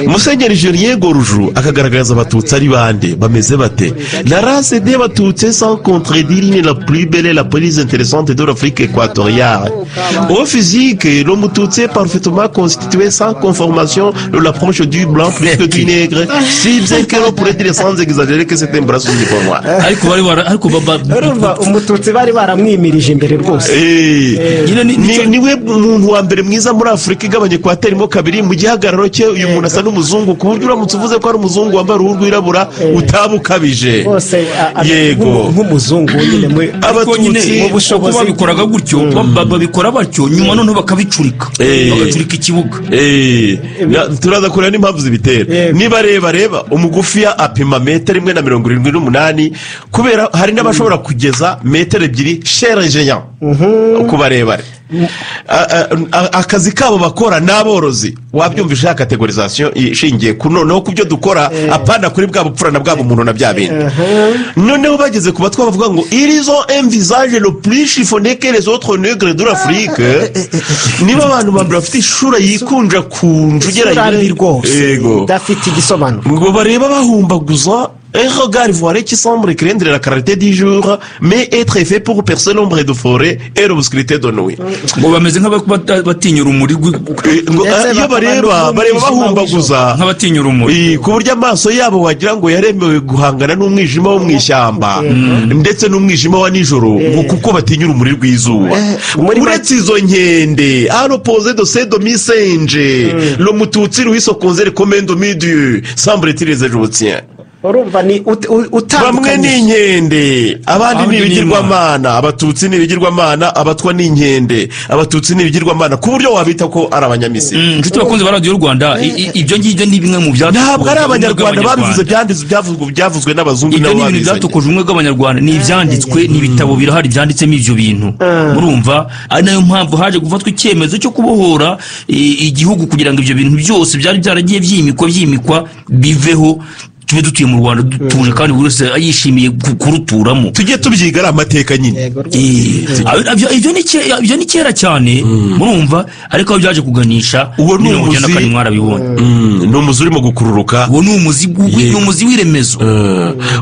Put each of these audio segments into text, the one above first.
Musenyeri Julien Goruju akagaragaza Abatutsi ari bande, bameze bate? La race des Batutsi, sans contredire, est la plus belle et la plus intéressante de l'Afrique équatoriale. Au physique, le Mututsi est parfaitement constitué, sans conformation de l'approche du blanc plus que du nègre, si bien que l'on pourrait dire sans exagérer que c'est un brassou du moi. Ariko bari bara, ariko Urumva, Umututsi bari baramwimirije imbere rwose. Nyine Niwe muntu wa mbere mwiza muri Afurika igabanya ekwateri mo kabiri. Mu gihagararo cye, uyu muntu asa n'umuzungu, ku buryo uramutse uvuze ko ari umuzungu wambaye uruhu rwirabura utaba ukabije. Rwose nk'umuzungu nyine Ariko nyine Abatutsi mu bushobozi. Uko babikoraga gutyo, babikora batyo, nyuma noneho bakabicurika, bagacurika ikibuga. Turaza kureba n'impamvu zibitera. Niba reba reba umugufiya apima metero 1.78, kubera hari n'abashobora kugeza metero 2 chez les géants ku barebare. Akazi kabo bakora ni aborozi. Wabyumvisha, ya catégorisation ishingiye ku noneho ku byo dukora, apana kuri bwa bupfura na bwa bumuntu na bya bindi. Noneho bageze ku Batwa, bavuga ngo ils ont un visage le plus chiffonné que les autres nègres de l'Afrique. Niba abantu ba mbere bafite ishura yikunja kunja Isura ugereranyije mbi rwose, idafite igisobanuro. Ngo bareba bahumbaguza, un regard voilé qui semble craindre la clarté du jour, mais être fait pour percer l'ombre de forêt et l'obscurité de nuit. Ngo bameze nk'abatinya urumuri Ngo, Ndetse iyo bakaba bareba bareba n'umwijima. bahumbaguza, nk'abatinya urumuri. Ku buryo amaso yabo wagira ngo yaremewe guhangana n'umwijima wo mu ishyamba ndetse n'umwijima wa nijoro, ngo kuko batinya urumuri rw'izuba. Uretse izo nkende, à l'opposé de ces demi-singes, le Mututsi lui se considère comme un demi-dieu, semble-t-il, les Égyptiens. Urumva ni Bamwe ni utandukanyije inkende, abandi ni Abandi ni ibigirwamana. Abatutsi ni ibigirwamana, Abatwa ni inkende. Abatutsi ni ibigirwamana ku buryo wabita ko ari Abanyamisiri. Inshuti bakunzi ba Radiyo Rwanda, ibyo ngibyo ni bimwe mu byatokoje Ntabwo ari ubumwe Abanyarwanda babivuze. bw'Abanyarwanda. Byanditswe, byavuzwe n'abazungu, Ibyo nabo ni ibintu babizanye. byatokoje ubumwe bw'Abanyarwanda, ni ibyanditswe, ni ibitabo birahari byanditsemo ibyo bintu. Murumva ari nayo mpamvu haje gufatwa icyemezo cyo kubohora igihugu, kugira ngo ibyo bintu byose byari byaragiye byimikwa biveho, tube dutuye mu Rwanda dutuje kandi buri wese yishimiye kuruturamo. Tujye tubyiga, ari amateka nyine. Yego rwose. Ibyo ni kera cyane, murumva, ariko aho byaje kuganisha Uwo ni 94 umuzi. mwarabibonye. Ni umuzi urimo gukururuka. Uwo ni umuzi ni umuzi w'iremezo.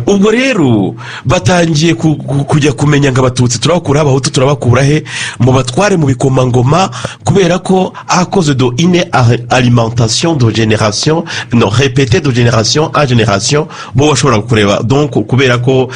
Ubwo rero batangiye kujya kumenya ngo Abatutsi turabakura, Abahutu turabakura he, mu batware, mu bikomangoma, kubera ko à cause de une alimentation de génération non répétée de génération en génération, bo bashobora kureba donc kubera ko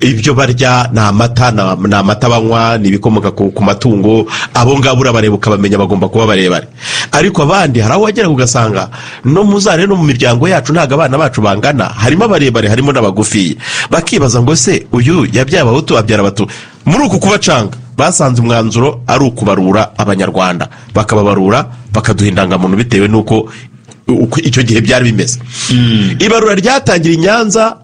ibyo barya ni amata, ni amata banywa, ni ibikomoka ku matungo. Abo ngabo urabareba ukabamenya, bagomba kuba barebare. Ariko abandi hari aho wagera ugasanga no muzare no mu miryango yacu ntabwo abana bacu bangana, harimo abarebare, harimo n'abagufiya. Bakibaza ngo se uyu yabyaye Abahutu, abyara Abatutsi? Muri uku kubacanga, basanze umwanzuro ari ukubarura Abanyarwanda, bakababarura, bakaduha indangamuntu bitewe n'uko uko icyo gihe byari bimeze. Ibarura ryatangira i Nyanza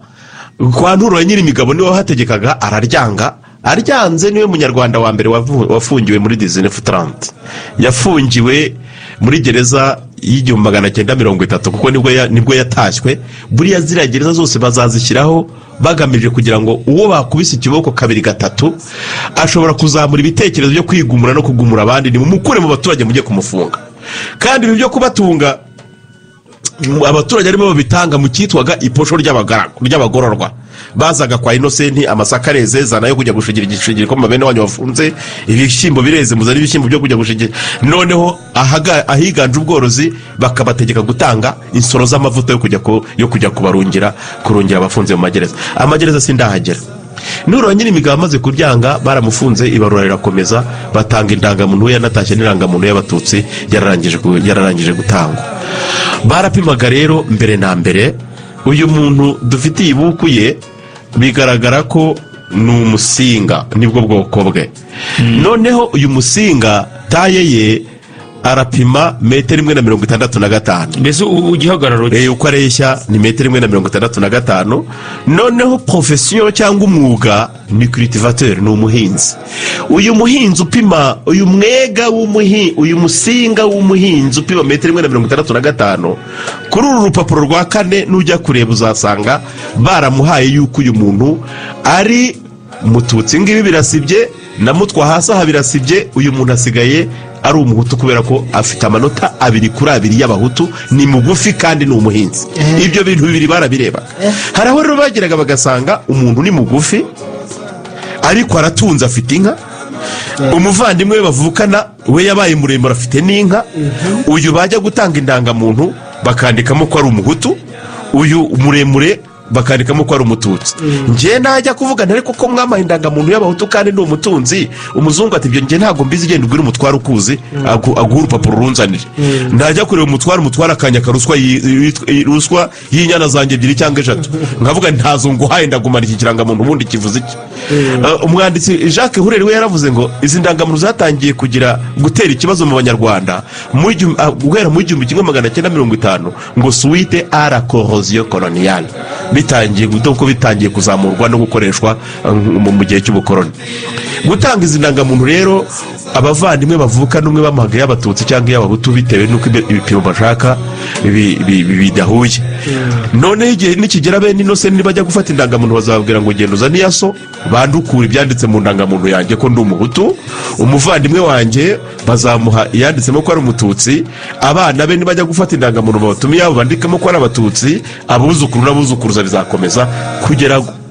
kwa Nturo ya Nyirimigabo, niwe wahategekaga, araryanga. Aryanze, niwe munyarwanda wa mbere wafungiwe muri 1930. Yafungiwe muri gereza y'1930, kuko nibwo yatashywe. Buriya ziriya gereza zose bazazishyiraho bagamije kugira ngo uwo bakubise ikiboko kabiri gatatu ashobora kuzamura ibitekerezo byo kwigumura no kugumura abandi, nimumukure mu baturage mujye kumufunga. Kandi ibi byo kubatunga abaturage arimo babitanga mu cyitwaga iposho ry'abagororwa. Bazaga kwa Inosenti, amasaka areze, zana yo kujya gushigira igishingiro ko bene wanyu bafunze, ibishyimbo bireze, muzane ibishyimbo byo kujya gushigira. Noneho ahiganje ubworozi, bakabategeka gutanga insoro z'amavuta yo kujya kubarungira, kurungira abafunze mu magereza. Amagereza sindahagera. Nura Nyirimigabo amaze kuryanga, baramufunze, ibarura rirakomeza, batanga indangamuntu ye, yanatashye n'indangamuntu y'Abatutsi yararangije gutangwa. Barapimaga rero mbere na mbere. Uyu muntu dufitiye ibuku ye, bigaragara ko ni Umusinga, nibwo bwoko bwe. Noneho uyu Musinga, taille ye arapima metero 1.65. Mbese igihagararo cye? Uko areshya ni metero 1.65. Noneho profession cyangwa umwuga ni cultivateur, ni umuhinzi. Uyu muhinzi upima, uyu mwega w'umuhinzi, uyu Musinga w'umuhinzi upima metero 1.65, kuri uru rupapuro rwa kane nujya kureba uzasanga baramuhaye yuko uyu muntu ari Mututsi. Ngibi birasibye. Na Mutwa hasi aha birasibye, uyu muntu asigaye ari umuhutu kubera ko afite amanota 2 kuri 2 y'abahutu, ni mugufi kandi ni umuhinzi. Ibyo bintu bibiri barabirebaga. Hari aho rero bageraga bagasanga umuntu ni mugufi ariko aratunze, afite inka. Umuvandimwe we bavukana we yabaye muremure, afite n'inka. Uyu bajya gutanga indangamuntu bakandikamo ko ari umuhutu, uyu muremure bakandikamo ko ari umututsi. Njye najya kuvuga nti: "Ariko ko mwamaye indangamuntu y'abahutu kandi ni umutunzi?" Umuzungu ati: "Ibyo njye ntabwo mbizi, genda ubwire umutware ukuzi aguhe urupapuro runzanire." Najya kureba umutware, umutware akanyaka ruswa ruswa y'inyana zanjye ebyiri cyangwa eshatu, nkavuga nti: "Ntazo nguhaye, ndagumana iki kirangamuntu." Ubundi kivuze iki? Umwanditsi Jacques Hureri we yaravuze ngo izi ndangamuntu zatangiye kugira gutera ikibazo mu banyarwanda guhera mu 1950, ngo suite à la corrosion coloniale, bitangiye ko bitangiye kuzamurwa no gukoreshwa mu gihe cy'ubukoroni. Gutanga izi ndangamuntu rero, abavandimwe bavuka n'umwe bamuhaga iy'abatutsi cyangwa iy'abahutu bitewe n'uko ibipimo bashaka bidahuye. Noneho igihe nikigera, bene Innocent nibajya gufata indangamuntu bazababwira ngo: "Genda uzane iya so, bandukure ibyanditse mu ndangamuntu yanjye ko ndi umuhutu." Umuvandimwe wanjye bazamuha iyanditsemo ko ari umututsi. Abana be nibajya gufata indangamuntu babatume iyabo bandikemo ko ari abatutsi. Abuzukuru n'abuzukuruza bizakomeza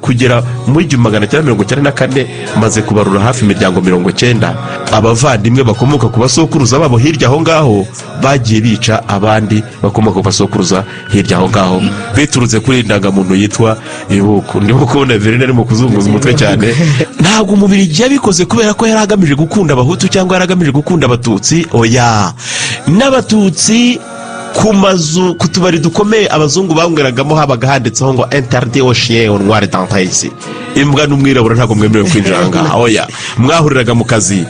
kugera muri 1994. Maze kubarura hafi imiryango 90, abavandimwe bakomoka ku basokuruza babo hirya aho ngaho bagiye bica abandi bakomoka ku basokuruza hirya aho ngaho, biturutse kuri iyi ndangamuntu yitwa ibuku. Ndimo kubona Verine arimo kuzunguza umutwe cyane. Ntabwo umubiri yabikoze kubera ko yari agamije gukunda abahutu cyangwa yari agamije gukunda abatutsi, oya. N'abatutsi ku mazu, ku tubari dukomeye abazungu banyweragamo, habaga handitseho ngo "Interdit aux chiens, aux noirs d'entrer ici", imbwa n'umwirabura ntabwo mwemerewe kwinjira aha ngaha, oya. Mwahuriraga mu kazi,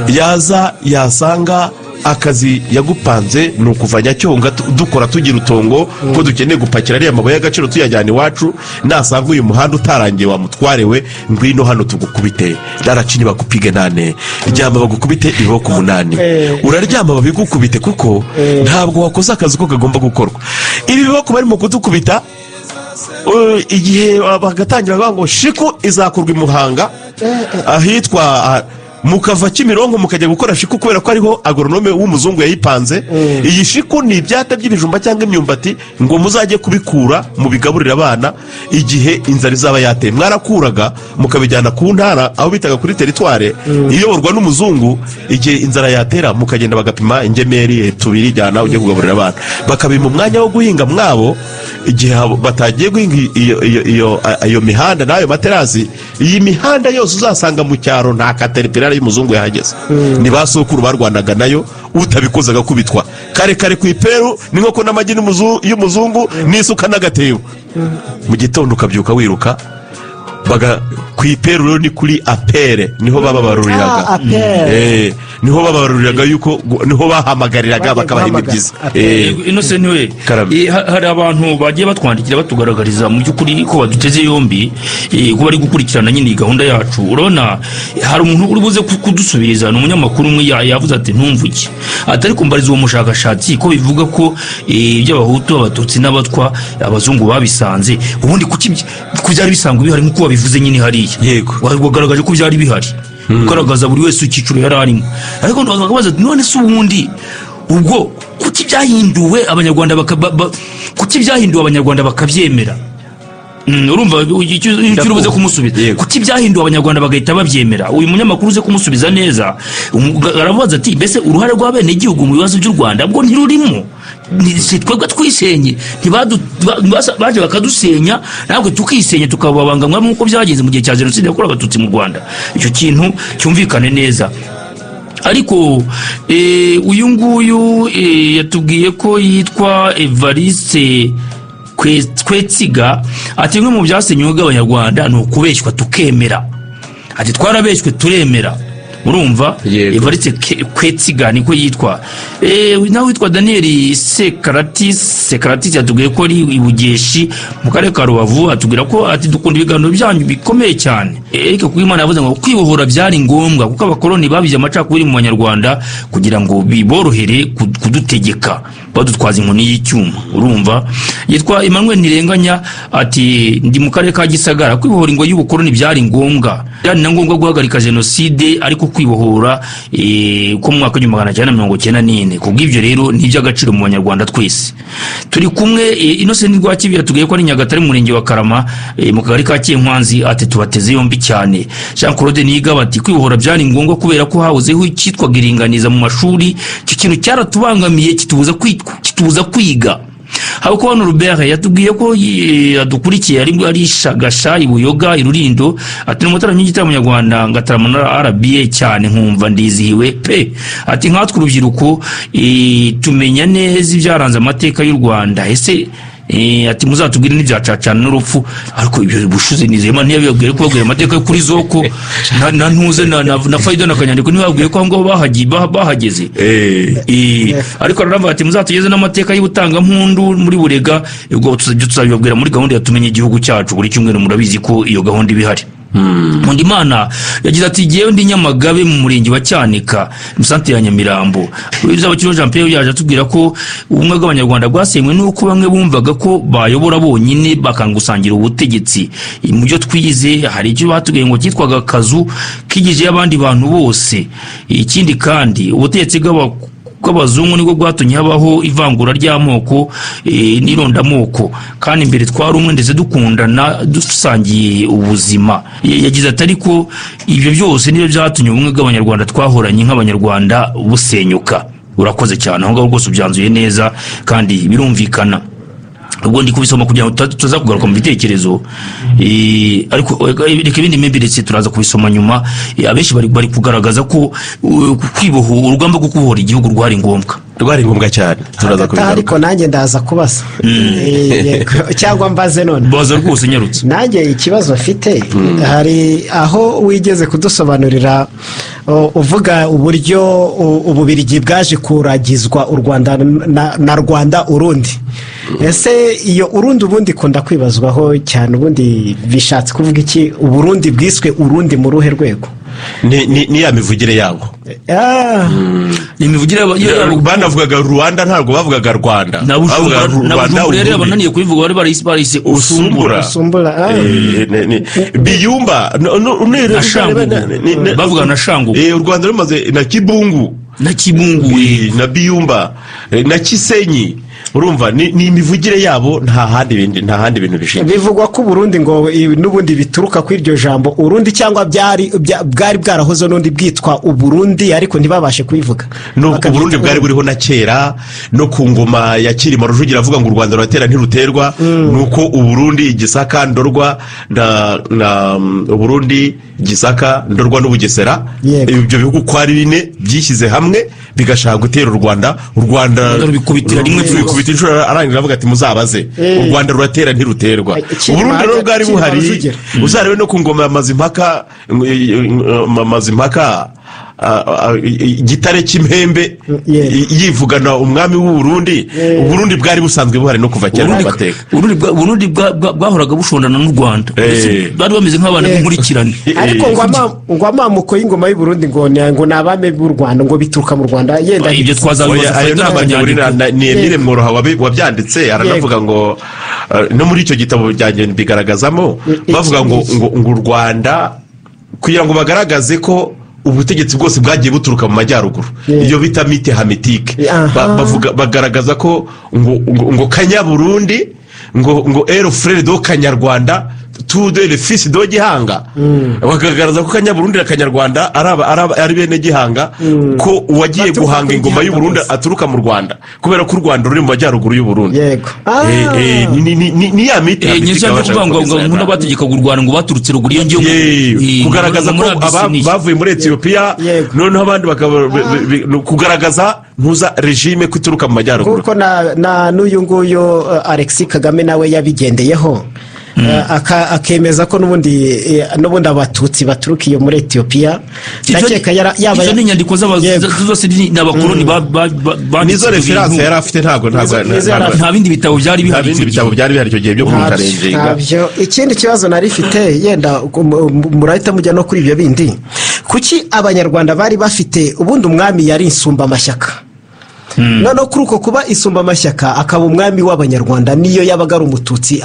yaza yasanga akazi yagupanze ni ukuva Nyacyonga dukora tugira utongo ko dukeneye gupakira ariya mabuye y'agaciro tuyajyana iwacu. Nasanga uyu muhanda utarangiye, wamutwarewe, ngwino hano tugukubite, raracini bakupige nane, ryama bagukubite ibiboko 8. Uraryama babigukubite kuko ntabwo wakoze akazi ko kagomba gukorwa. Ibi biboko barimo kudukubita, igihe bagatangira bavuga ngo shiku izakorwa i Muhanga ahitwa mukava Kimironko mukajya gukora shiku kubera ko ariho agronome w'umuzungu yayipanze. Iyi shiku ni ibyata by'ibijumba cyangwa imyumbati, ngo muzajye kubikura mubigaburire abana igihe inzara izaba yateye. Mwarakuraga mukabijyana ku ntara aho bitaga kuri teritware iyoborwa n'umuzungu. Igihe inzara yatera mukagenda bagapima ingemeri tubiri, jyana ujye kugaburira abana, bakabima umwanya wo guhinga mwabo igihe batagiye guhinga iyo mihanda n'ayo materasi. Iyi mihanda yose uzasanga mu cyaro nta kateripirari y'umuzungu yahageze, ni ba sokuru barwanaga nayo, utabikoze agakubitwa kare kare ku iperu n'inkoko n'amagi y'umuzungu n'isuka n'agatebo. Mu gitondo ukabyuka wiruka baga ku iperu. Rero ni kuri APR niho bababaruriraga. Ah, APR. Niho bababaruriraga yuko niho bahamagariraga Bagiye bakabaha guhamagara. imibyizi. APR. Innocent we, Karame. Hari abantu bagiye batwandikira batugaragariza mu by'ukuri ko baduteze yombi, ko bari gukurikirana nyine iyi gahunda yacu. Urabona hari umuntu uri buze kudusubiriza, ni umunyamakuru umwe yavuze ati: "Ntumvuge," ati: "Ariko mbariza uwo mushakashatsi ko bivuga ko iby'abahutu, abatutsi n'abatwa abazungu babisanze, ubundi kuki ko byari bisanzwe bihari nk'uko babivuze nyine hariya?" Yego. Wagaragaje ko byari bihari, ugaragaza buri wese icyiciro yari arimo, ariko bakabaza ati: "None se ubundi ubwo kuki byahinduwe abanyarwanda kuki byahinduwe abanyarwanda bakabyemera?" Urumva icyo uri buze kumusubiza? Yego. Kuki byahinduwe abanyarwanda bagahita babyemera? Uyu munyamakuru uze kumusubiza neza. Aramubaza ati: "Mbese uruhare rw'abenegihugu mu bibazo by'u Rwanda bwo ntirurimo? Si twebwe twisenye? Baje bakadusenya natwe tukisenya, tukababangamwa nk'uko byagenze mu gihe cya jenoside yakorewe abatutsi mu Rwanda." Icyo kintu cyumvikane neza. Ariko uyu nguyu yatubwiye ko yitwa Evariste Twetsiga, ati: "Bimwe mu byasenywe bw'abanyarwanda ni ukubeshywa tukemera." Ati: "Twarabeshywe turemera." Murumva? Yego. Evariste Kwetsiga niko yitwa. Nawe witwa Daniel Sekaratis yatubwiye ko ari i Bugeshi mu karere ka Rubavu, atubwira ko ati dukunda ibiganiro byanyu bikomeye cyane. Eric Kuwimana yavuze ngo kwibohora byari ngombwa kuko abakoloni babije amacakubiri mu banyarwanda kugira ngo biborohere kudutegeka badutwaza inkoni y'icyuma. Urumva? Yitwa Emmanuel Ntirenganya ati ndi mu karere ka Gisagara, kwibohora ingo y'ubukoloni byari ngombwa, byari na ngombwa guhagarika jenoside, ariko kwibohora ko mu mwaka 1994. Kubw'ibyo rero ni iby'agaciro mu banyarwanda twese turi kumwe. Innocent Rwakibi yatubwiye ko ari Nyagatare mu murenge wa Karama, mu kagari ka Cyenkwanzi, ati tubateze yombi cyane. Jean Claude Niyigaba ati kwibohora byari ngombwa kubera ko hahozeho icyitwaga iringaniza mu mashuri, icyo kintu cyaratubangamiye kitubuza kwiga. Habukubano Robert yatubwiye ko adukurikiye ari Shagasha i Buyoga i Rulindo, ati ni umutaramyi w'igitaramo nyarwanda ngatarama na RBA cyane nkumva ndizihiwe pe. Ati nkatwe urubyiruko tumenya neza ibyaranze amateka y'u Rwanda, ese ati muzatubwire n'ibyacacana n'urupfu. Ariko ibyo bushuze Nizeyimana ntiyabibabwiye ko babwira amateka yo kuri Zoko na Ntuze na Faida na Kanyandiko, ntibabwiye ko aho ngaho bahageze. Ariko aranavuga ati muzatugeze n'amateka y'ubutangampundu muri Burega, ubwo tuzabibabwira muri gahunda ya Tumenye Igihugu Cyacu buri cyumweru, murabizi ko iyo gahunda iba ihari. Nkundimana yagize ati jyewe ndi Nyamagabe mu murenge wa Cyanika mu santere ya Nyamirambo. Uzabakiriho Jean Pierre yaje atubwira ko ubumwe bw'abanyarwanda bwasenywe nuko bamwe bumvaga ko bayobora bonyine bakangusangira ubutegetsi. Mu byo twize hari icyo batubwiye ngo cyitwaga akazu kigijeyo abandi bantu bose. Ikindi kandi ubutegetsi bw'abazungu nibwo bwatumye habaho ivangura ry'amoko n'irondamoko, kandi mbere twari umwe ndetse dukundana dusangiye ubuzima. Yagize ati ariko ibyo byose nibyo byatumye ubumwe bw'abanyarwanda twahoranye nk'abanyarwanda busenyuka. Urakoze cyane, aho ngaho rwose ubyanzuye neza kandi birumvikana. Ubwo ndi kubisoma kugira ngo tuza kugaruka mu bitekerezo, ariko reka ibindi mbiretse turaza kubisoma nyuma. Abenshi bari kugaragaza ko kwibohora, urugamba rwo kubohora igihugu rwari ngombwa, rwari ngombwa cyane. Turaza kubigaruka. Ariko nanjye ndaza kubaza cyangwa mbaze none. Baza rwose nyarutse. Nanjye ikibazo mfite, hari aho wigeze kudusobanurira uvuga uburyo Ububirigi bwaje kuragizwa u Rwanda na Rwanda Urundi. Ese iyo Urundi ubundi ikunda kwibazwaho cyane, ubundi bishatse kuvuga iki? Uburundi bwiswe Urundi mu ruhe rwego? Ni ya mivugire yabo. Ni imivugire yabo. Banavugaga Rwanda ntabwo bavugaga Rwanda. Na Bujumbura rero bananiye kubivuga, bari barayise Usumbura. Biyumba na Shangugu. Bavuga na Shangugu. U Rwanda rumaze na Kibungu. Na Kibungu na Biyumba na Kisenyi. Urumva ni imivugire yabo, nta handi bindi, nta handi bintu bishingiye. Bivugwa ko Burundi ngo n'ubundi bituruka kuri iryo jambo Urundi, cyangwa bwari bwarahoze n'undi bwitwa Uburundi ariko ntibabashe kubivuga. No, Uburundi bwari buriho na kera, no ku ngoma ya Cyilima Rujugira avuga ngo u Rwanda ruratera ntiruterwa, nuko Uburundi Gisaka Ndorwa na Uburundi Gisaka Ndorwa n'Ubugesera, ibyo bihugu ko ari bine byishyize hamwe bigashaka gutera u Rwanda. U Rwanda rubikubitira rimwe, rubikubita inshuro, arangira avuga ati muzabaze, u Rwanda ruratera ntiruterwa. Uburundi rero bwari buhari, uzarebe no ku ngoma ya Mazimpaka Gitare cy'impembe yivugana umwami w'u Burundi. Uburundi bwari busanzwe buhari no kuva kera mu mateka. Uburundi bwahoraga bushondana n'u Rwanda, bari bameze nk'abana b'inkurikirane. Ariko ngo amamuko y'ingoma y'u Burundi ngo ni abami b'u Rwanda, ngo bituruka mu Rwanda. Yenda ibyo twazabibaza. Ayo ni Emile Mworoha wabyanditse, aranavuga ngo no muri icyo gitabo byanjye bigaragazamo, bavuga ngo u Rwanda kugira ngo bagaragaze ko ubutegetsi bwose bwagiye buturuka mu majyaruguru, iyo bita mite hamitike, bavuga bagaragaza ko ngo Kanyaburundi ngo ero frere do Kanyarwanda tude le fils do Gihanga, bakagaragaza ko Kanyaburundi na Kanyarwanda ari bene Gihanga, ko uwagiye guhanga ingoma y'u Burundi aturuka mu Rwanda, kubera ko u Rwanda ruri mu majyaruguru y'u Burundi. Yego. Ni ya mite hamitike bavuga ngo n'abategekaga u Rwanda ngo baturutse ruguru iyo ngiyo, kugaragaza ko bavuye muri Ethiopia, noneho abandi bakaba kugaragaza ntuza regime kwituruka mu majyaruguru. Kuko na n'uyu nguyu Alexis Kagame nawe yabigendeyeho. Akemeza ko n'ubundi abatutsi baturuka iyo muri Etiyopiya. Ndakeka yaba Izo ni inyandiko zose ni abakoloni nizo reference yari afite, ntabwo nta bindi bitabo byari bihari. Nta bindi bitabo byari bihari icyo gihe byo kumukarenga. Ikindi kibazo nari mfite, yenda murahita mujya no kuri ibyo bindi, kuki abanyarwanda bari bafite ubundi umwami yari insumbamashyaka? Noneho kuri uko kuba insumbamashyaka akaba umwami w'abanyarwanda, niyo yabaga ari umututsi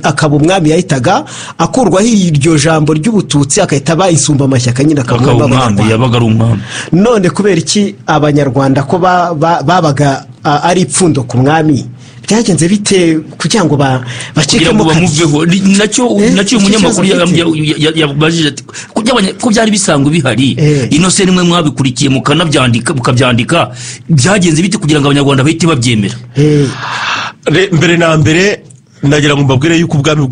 akaba umwami, yahitaga akurwaho iryo jambo ry'ubututsi akahita aba insumbamashyaka nyine, akaba umwami w'abanyarwanda. Yabaga ari umwami. None kubera iki abanyarwanda ko babaga ari ipfundo ku mwami, byagenze bite kugira ngo bacikemo bamuveho? Nacyo umunyamakuru yabajije ati ko byari bisanzwe bihari, ino se nimwe mwabikurikiye mukanabyandika, mukabyandika, byagenze bite kugira ngo abanyarwanda bahite babyemera? Mbere na mbere ndagira ngo mbabwire yuko ubwami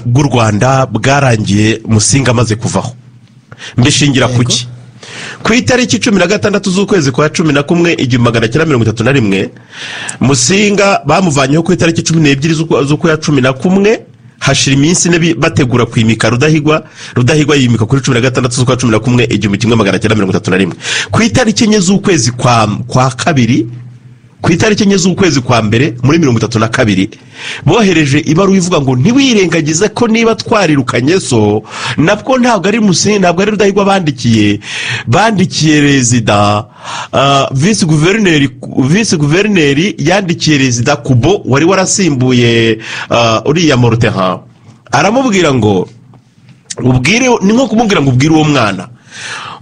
bw'u Rwanda bwarangiye Musinga amaze kuvaho. Mbishingira kuki? Ku itariki 16 z'ukwezi kwa 11 1931, Musinga bamuvanyeho ku itariki 12 z'ukwa 11, hashira iminsi ine bategura kwimika Rudahigwa. Rudahigwa yimika kuri 16 z'ukwa 11 1931. Ku itariki 4 z'ukwezi kwa kabiri, ku itariki 4 z'ukwezi kwa mbere muri 32, bohereje ibaruwa ivuga ngo ntiwirengagize ko niba twarirukanye so, nabwo ntabwo ari Musinga, ntabwo ari Rudahigwa bandikiye, bandikiye rezida visi guverineri. Visi guverineri yandikiye rezida Kubo wari warasimbuye uriya Mortehan, aramubwira ngo ubwire, ni nko kumubwira ngo ubwire uwo mwana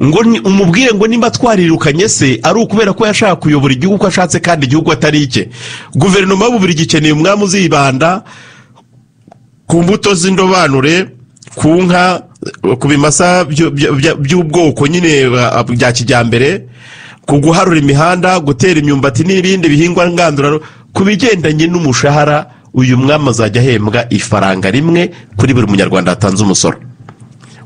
ngo umubwire ngo nimba twarirukanye se ari ukubera ko yashaka kuyobora igihugu uko ashatse kandi igihugu atari icye. Guverinoma y'Ububiligi ikeneye umwami uzibanda ku mbuto z'indobanure, ku nka, ku bimasa by'ubwoko nyine bya kijyambere, ku guharura imihanda, gutera imyumbati n'ibindi bihingwa ngandura. Ku bigendanye n'umushahara, uyu mwami azajya ahembwa ifaranga rimwe kuri buri munyarwanda yatanze umusoro.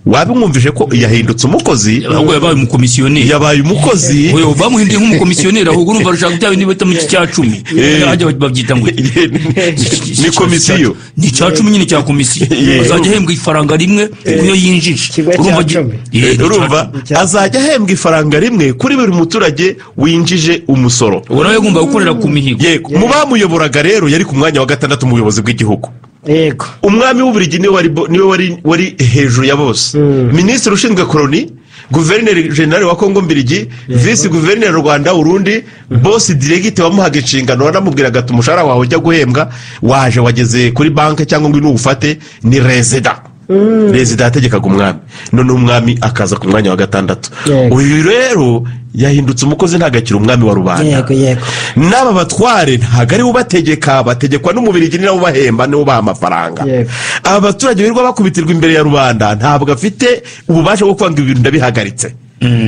Wabimwumvise ko yahindutse umukozi, ahubwo yabaye umukomisiyoneri, yabaye umukozi, bamuhinduye nk'umukomisiyoneri. Ahubwo urumva rushaka bya bindi bita mu cya 10, hajya babyita ngo ni komisiyo, ni cya 10 nyine cya komisiyo. Azajya ahembwa ifaranga rimwe kuyo yinjije, urumva azajya ahembwa ifaranga rimwe kuri buri muturage winjije umusoro. Ubwo nawe yagomba gukorera ku mihigo. Yego, mu bamuyoboraga rero yari ku mwanya wa 6 mu buyobozi bw'igihugu. Yego, umwami w'Ububiligi niwe wari hejuru ya bose. Minisitiri ushinzwe koloni, guverineri generali wa Kongo Mbirigi, visi guverineri Rwanda Urundi, bosi diregite wamuhaga inshingano wanamubwiraga ati umushahara wawe ujya guhembwa waje wageze kuri banki cyangwa ngo nuwufate, ni rezida. Rezida yategekaga umwami, none umwami akaza ku mwanya wa 6. Uyu rero yahindutse umukozi, ntabwo akiri umwami wa rubanda. N'aba batware ntabwo ari ubategeka, bategekwa n'Umubirigi, ni nawe ubahemba, niwe ubaha amafaranga. Aba baturage birirwa bakubitirwa imbere ya rubanda, ntabwo afite ububasha bwo kwanga ibintu ndabihagaritse.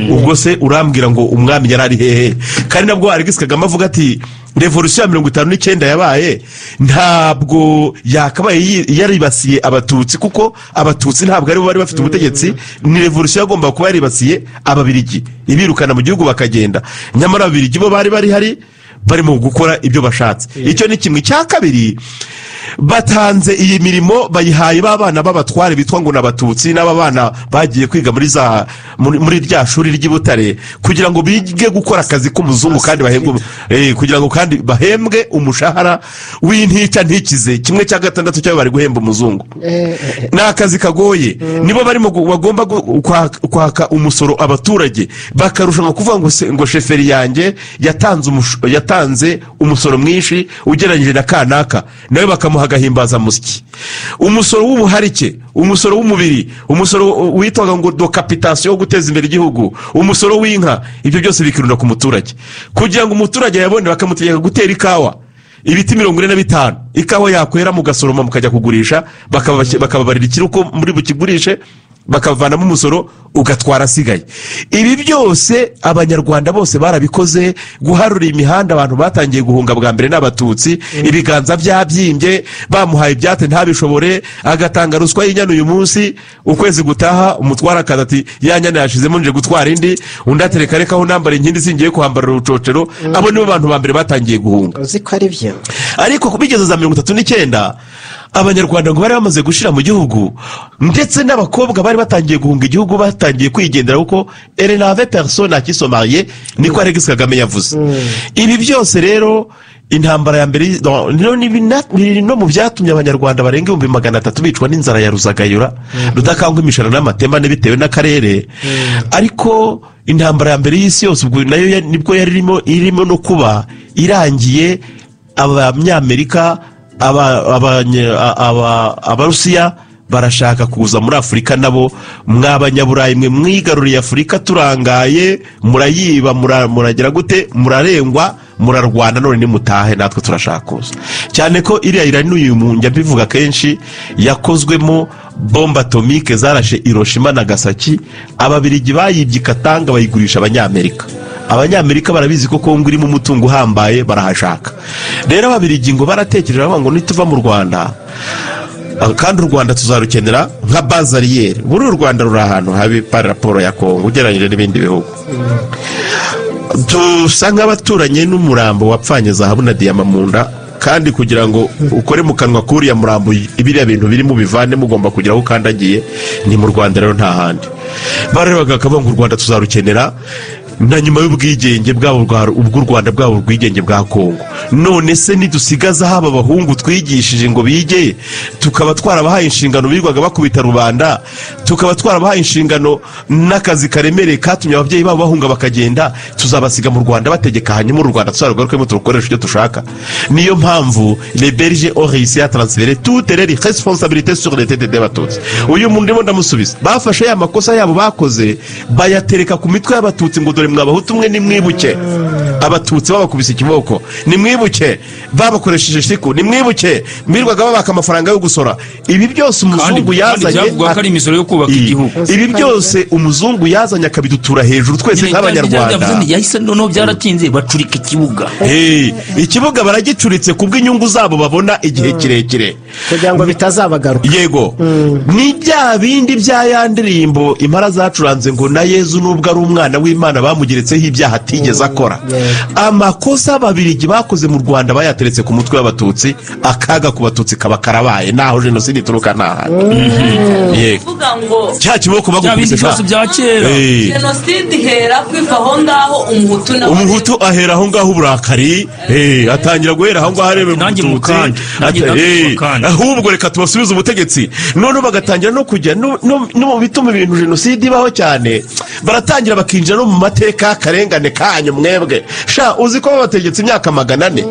Ubwo se urambwira ngo umwami yari ari hehe? Kandi nabwo Alegisi Kagame avuga ati revolusiyo ya 59 yabaye ntabwo yakabaye yaribasiye abatutsi, kuko abatutsi ntabwo aribo bari bafite ubutegetsi. Ni revolusiyo yagomba kuba yaribasiye ababirigi, ibirukana mu gihugu bakagenda, nyamara ababirigi bo bari bari hari barimo gukora ibyo bashatse. Icyo ni kimwe. Cya kabiri, batanze iyi mirimo bayihaye b'abana b'abatware bitwa ngo n'abatutsi, n'aba bana bagiye kwiga muri za muri rya shuri ry'i Butare kugira ngo bige gukora akazi k'umuzungu kandi bahembwe, kugira ngo kandi bahembwe umushahara w'intica ntikize, 1/6 cyayo bari guhemba umuzungu. Ni akazi kagoye. Nibo barimo bagomba kwaka umusoro abaturage, bakarushanwa kuvuga ngo sheferi yanjye yatanze umusoro mwinshi ugereranyije na kanaka, nawe bakamuha agahimbazamusyi. Umusoro w'ubuharike, umusoro w'umubiri, umusoro witwaga ngo do capitation wo guteza imbere igihugu, umusoro w'inka, ibyo byose bikirunda ku muturage kugira ngo umuturage yabone. Bakamutegeka gutera ikawa ibiti 45, ikawa yakwera mugasoroma mukajya kugurisha, bakababarira ikiruko muri bukigurishe, bakavanamo umusoro ugatwara asigaye. Ibi byose abanyarwanda bose barabikoze. Guharura imihanda, abantu batangiye guhunga bwa mbere n'abatutsi, ibiganza byabyimbye, bamuhaye ibyate ntabishobore, agatanga ruswa y'inyana uyu munsi, ukwezi gutaha umutwara akaza ati ya nyana yashizemo nje gutwara indi, undi atereka reka aho nambara inkindi singiye kuhambara urucocero. Abo nibo bantu ba mbere batangiye guhunga. Uzi ko ari byo. Ariko bigeze za 39 Abanyarwanda ngo bari bamaze gushira mu gihugu, ndetse n'abakobwa bari batangiye guhunga igihugu, batangiye kwigendera, kuko elle n'avait personne à qui se marier, niko Alex Kagame yavuze. Ibi byose rero, intambara ya mbere biri no mu byatumye Abanyarwanda barenga 300,000 bicwa n'inzara ya Ruzagayura, Rudakangwa, imishara n'amatemane bitewe n'akarere. Ariko intambara ya mbere y'isi yose ubwo nayo nibwo yari irimo no kuba irangiye. Abanyamerika, Abarusiya barashaka kuza muri Afurika nabo. Mw'Abanyaburayi mwe mwigaruriye Afurika turangaye, murayiba, muragira gute, murarengwa, murarwana, none nimutahe, natwe turashaka kuza. Cyane ko iriya uranium, njya mbivuga kenshi, yakozwemo bombe atomique zarashe Hiroshima, Nagasaki. Ababirigi bayibye Katanga bayigurisha Abanyamerika. Abanyamerika barabizi ko Kongo irimo umutungo uhambaye, barahashaka. Rero Ababirigi ngo baratekereje, baravuga ngo nituva mu Rwanda, kandi u Rwanda tuzarukenera nka base arrière. Buri u Rwanda ruri ahantu habi par rapport ya Kongo ugereranyije n'ibindi bihugu. Dusa nk'abaturanye n'umurambo wapfanye zahabu na diyama mu nda, kandi kugira ngo ukore mu kanwa k'uriya murambo biriya bintu birimo bivane, mugomba kugira aho ukandagiye. Ni mu Rwanda rero, nta handi. Barebaga bakavuga ngo u Rwanda tuzarukenera na nyuma y'ubwigenge bwabo ubw'u Rwanda, bwabo ubwigenge bwa Kongo. None se nidusigaza haba abahungu twigishije ngo bige, tukaba twarabahaye inshingano, birirwaga bakubita rubanda, tukaba twarabahaye inshingano n'akazi karemereye katumye ababyeyi babo bahunga bakagenda, tuzabasiga mu Rwanda bategeka, hanyuma u Rwanda tuzarugarukemo turukoresha icyo dushaka? Niyo mpamvu les Belges ont réussi à transférer toutes les responsabilités sur les têtes des Batutsi. Uyu muntu ndimo ndamusubiza. Bafashe ya makosa yabo bakoze, bayatereka ku mitwe y'Abatutsi, ngo dore mwabahutu mwe, nimwibuke Abatutsi babakubise ikiboko, nimwibuke babakoresheje shiku, nimwibuke mwirirwaga babaka amafaranga yo gusora. Ibi byose umuzungu Kandi yazanye byavugwa ko ari imisoro yo kubaka igihugu. Ibi byose umuzungu yazanye akabidutura hejuru twese nk'Abanyarwanda. Yahise noneho byaratinze bacurika ikibuga. Hey, ikibuga baragicuritse kubw'inyungu zabo babona igihe kirekire, kugira ngo bitazabagaruka. Yego, ni bya bindi bya ya ndirimbo Impara zacuranze ngo na Yezu nubwo ari umwana w'Imana bamugeretseho ibyaha atigeze akora. Amakosa Ababirigi bakoze mu Rwanda bayateretse ku mutwe w'Abatutsi, akaga ku Batutsi kaba karabaye. Naho jenoside ituruka nta handi. Yego. Kuvuga ngo Cya kiboko Bya bindi bagukubise byose sha. bya kera. Jenoside ihera kwiva aho ngaho, Umuhutu nawe Umuhutu ahera aho ngaho uburakari, atangira guhera aho ngaho areba Nanjye Umututsi. mukanje. Nanjye mukanje. Ahubwo reka tubasubize ubutegetsi. Noneho bagatangira no kujya no mu bituma ibintu jenoside ibaho cyane. Baratangira bakinjira no mu mateka y'akarengane kanyu mwebwe. Sha, uzi ko babategetse imyaka 400?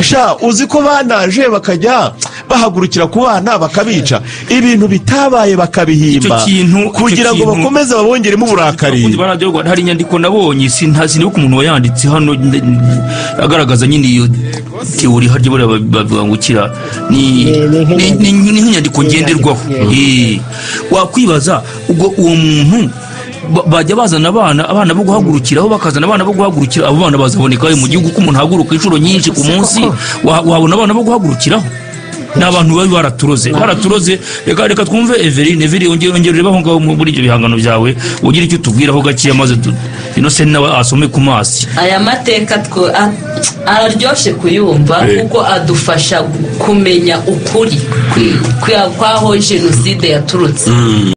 Sha, uzi ko banaje bakajya bahagurukira ku bana bakabica, ibintu bitabaye bakabihimba, Icyo kintu- icyo kugira ngo bakomeze babongeremo uburakari. Abakunzi ba Radiyo Rwanda, hari inyandiko nabonye, sinibuka umuntu wayanditse hano, agaragaza nyine iyo théorie. Harya buriya bavuga ngo ukira ni Ni nk'inyandiko. Ni nk'inyandiko ngenderwaho. Yego. Wakwibaza ubwo uwo muntu bajya bazana abana bo guhagurukiraho, bakazana abana bo guhagurukira, abo bana bazaboneka mu gihugu? Ko umuntu ahaguruka inshuro nyinshi ku munsi, wabona abana bo guhagurukiraho? Ni abantu babi, baraturoze, baraturoze. Reka twumve Everine. Everine, ongera urebe aho ngaho muri ibyo bihangano byawe, ugire icyo utubwiraho gakeya, maze Innocent nawe asome ku mazi. Aya mateka araryoshye kuyumva, kuko adufasha kumenya ukuri kwaho jenoside yaturutse.